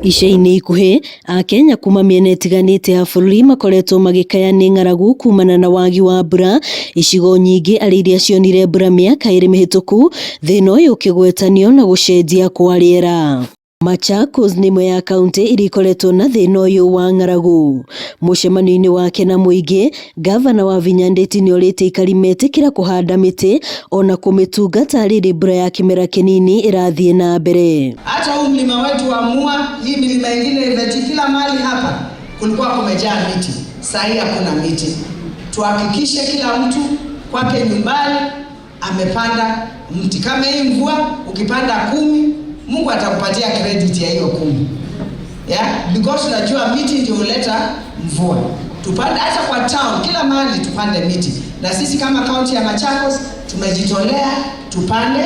Ica-inĩ ikuhĩ, Akenya kuma mĩena ĩtiganĩte ya bũrũri makoretwo magĩkaya nĩ ng'aragu kumana na wagi wa mbura icigo nyingĩ arĩ iria cionire mbura mĩaka ĩrĩ mĩhĩtũku, thĩna ũyũ ũkĩgwetanio na gũcenjia kwa rĩera. Machakos nĩ ĩmwe ya kaunti iria ikoretwo na thĩna ũyũ wa ng'aragu. Mũcemanio-inĩ wake na mũingĩ, Gavana Wavinya Ndeti nĩorĩtie aikari metĩkĩra kũhanda mĩtĩ ona kũmĩtungata rĩrĩ mbura ya kĩmera kĩnini ĩrathiĩ na mbere. Hata huu mlima wetu wa Mua, hii milima ingine Iveti, kila mahali hapa kulikuwa kumejaa miti, saa hii hakuna miti. Tuhakikishe kila mtu kwake nyumbani amepanda mti. Kama hii mvua ukipanda 10, Mungu atakupatia credit ya hiyo 10. Yeah? Because unajua miti ndio huleta mvua. Tupande hata kwa town, kila mahali tupande miti. Na sisi kama kaunti ya Machakos tumejitolea tupande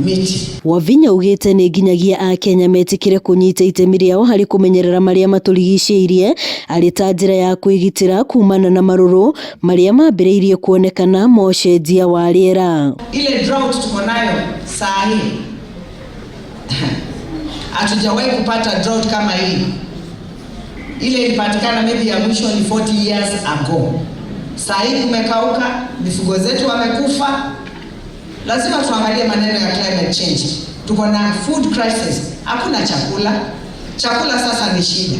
miti. Wavinya augĩte nĩ nginyagia Akenya metĩkĩre kũnyita itemi rĩao harĩ kũmenyerera marĩa matũrigicĩirie arĩ ta njĩra ya kwĩgitĩra kumana na marũrũ marĩa mambĩrĩirie kuonekana ma ũcenjia wa rĩera. Ile drought tuko nayo saa hii hatujawahi kupata drought kama hii. Ile ilipatikana maybe ya mwisho ni 40 years ago. Saa hii kumekauka, mifugo zetu wamekufa. Lazima tuangalie maneno ya climate change. Tuko na food crisis, hakuna chakula. Chakula sasa ni shida.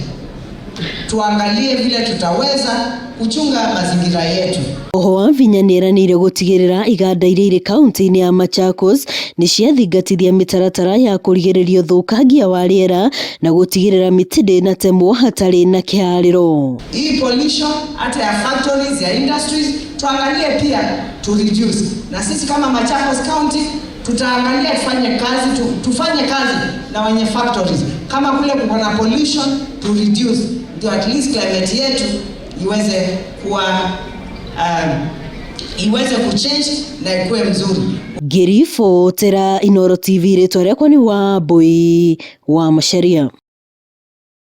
Tuangalie vile tutaweza kuchunga mazingira yetu. Oho Wavinya nĩeranĩire gũtigĩrĩra iganda iria irĩ kaunti-inĩ ya Machakos nĩ ciathingatithia mĩtaratara ya kũrigĩrĩria ũthũkangia wa rĩera na gũtigĩrĩra mĩtĩ ndĩnatemwo hatarĩ na kĩharĩro. Hii pollution hata ya factories ya industries tuangalie pia tu reduce, na sisi kama Machakos County tutaangalia tufanye kazi tufanye kazi na wenye factories, kama kule kuko na pollution tu reduce, ndio at least climate yetu iweze kuwa iweze kuchange na ikuwe mzuri. Ngĩribotera Inooro TV rĩtwa rĩakwa nĩ Wambui wa Macharia.